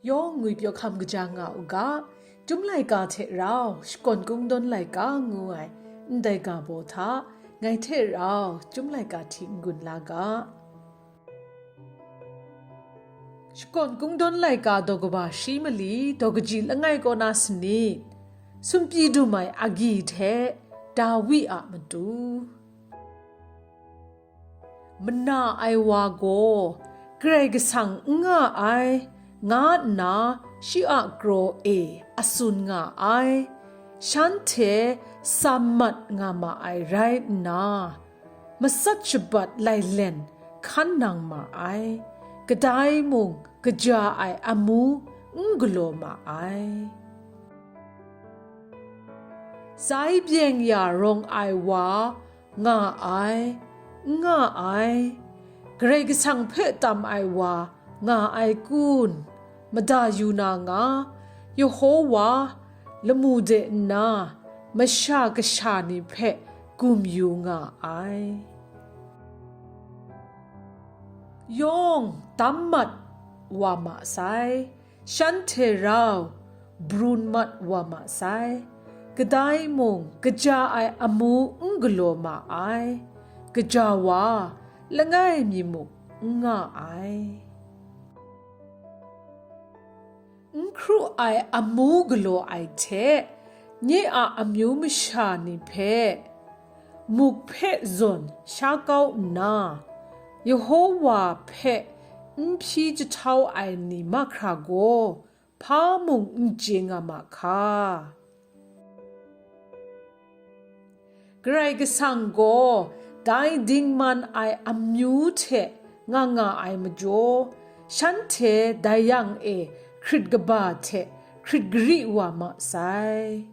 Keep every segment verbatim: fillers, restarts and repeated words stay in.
Yawng ngwipyaw hkam kaja nga u ga, Chyum laika hte rau Shakawn Kungdawn laika ngu ai ndai ga baw hta ngai hte rau Chyum laika hti n-gun la ga. Shakawn Kungdawn laika daw kaba shi mali daw kaji langai kaw na sanit, sumpi dum ai agyi hte Dawi a matu. Mana ai wa gaw Karai Kasang n nga ai, nga nna shi a kraw e a tsun nga ai. Shanhte sam mat nga ma ai rai nna, matsat shabat lailen hkan nang ma ai, kadai mung kaja ai amu n galaw ma ai. Sai byeng ya rawng ai wa nga ai, n nga ai, Karai Kasang hpe tam ai wa nga ai kun, mada yu na nga, Yehowa lamu de nna masha kasha ni hpe gum yu nga ai. Yawng tam mat wa ma sai, shanhte rau brun mat wa ma sai, kadai mung kaja ai amu n galaw ma ai, kaja wa langai mi muk n nga ai. N hkru ai amu galaw ai hte, nye a amyu masha ni hpe, muk hpe zawn sha kau nna, Yehowa hpe n hpyi jahtau ai ni mahkra gaw, hpa mung n chye nga ma hka. Karai Kasang gaw dai dingman ai amyu hte nga nga ai majaw, shanhte dai yang e hkrit kaba hte hkrit gari wa ma sai.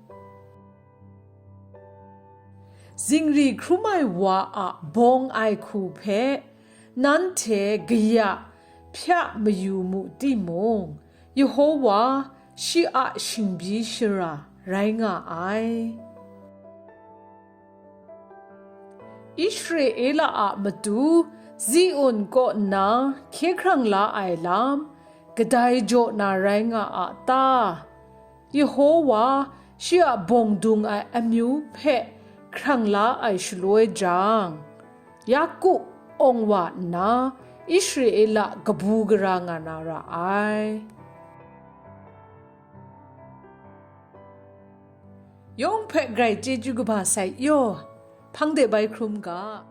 Zingri hkrum ai wa a bawng ai hku hpe nanhte kaya hpya mayu mu timung, Yehowa shi a shingbyi shara rai nga ai. Israela a matu Ziun kaw nna hkye hkrang la ai lam, kadai jaw na rai nga a ta? Yehowa shi a bawng dung ai amyu hpe hkrang la ai shaloi jang, Yaku awng wa nna Israela kabu gara nga na ra ai. Yawng hpe grai chyeju kaba sai yaw, hpang de bai hkrum ga.